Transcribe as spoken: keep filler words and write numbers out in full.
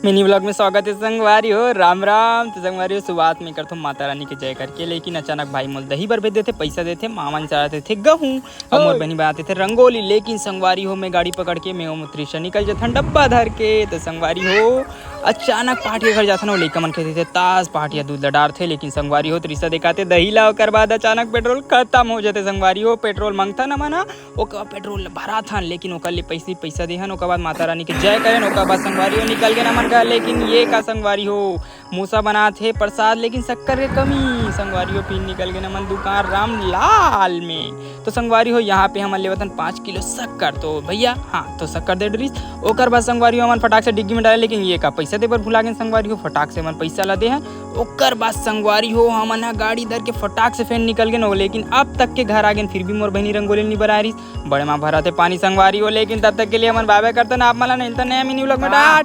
Mini vlog में स्वागत है संगवारी हो। राम राम। तो संगवारी हो, शुरुआत में करथो माता रानी के जय करके, लेकिन अचानक भाई मोल दही बर भेज देथे, पैसा देथे, मामन चढ़ा देथे गहूं, और मोर बहनी बनाते थे रंगोली। लेकिन संगवारी हो, मैं गाड़ी पकड़ के मैं ओम त्रिशा निकल जथन डब्बा धर के। तो संगवारी हो, अचानक पार्टी घर जाथन, वो लइका मन खेलते थे ताश, पार्टी दूध ल डारथे। लेकिन संगवारी हो, त्रिशा देखाते दही ला, ओकर बाद अचानक पेट्रोल खत्म हो जाते। संगवारी हो, पेट्रोल मांगथन हमन ह, ओकर बाद पेट्रोल भराथन, लेकिन ओकर ले पैसे पैसा देहन। ओकर बाद माता रानी के जय करेन। ओकर बाद संगवारी हो, निकल गेन हमन घर। लेकिन ये का संगवारी हो, मूसा बनात हे प्रसाद, लेकिन शक्कर के कमी। संगवारी हो, फिर निकल गेन हमन दुकान रामलाल में। तो संगवारी हो, यहाँ पे हमन लेवतन पाँच किलो शक्कर। तो भैया, हाँ, तो शक्कर दे डरिस। ओकर बाद संगवारी हो, हमन फटाक से डिग्गी में डाले, लेकिन ये का पैसा दे बर भुला गेन। संगवारी हो, फटाक से हमन पैसा ला देहन। ओकर बाद संगवारी हो, हमन ह गाड़ी धर के फटाक से फेन निकल गेन हो, लेकिन अब तक के घर आ गेन, फिर भी मोर बहनी रंगोली नहीं बना रही। बड़े माँ भरत हे पानी संगवारी हो, लेकिन तब तक के लिए हमन बाय बाय करतन आप मन ला, नहीं तो नया मिनी व्लॉग में टाटा।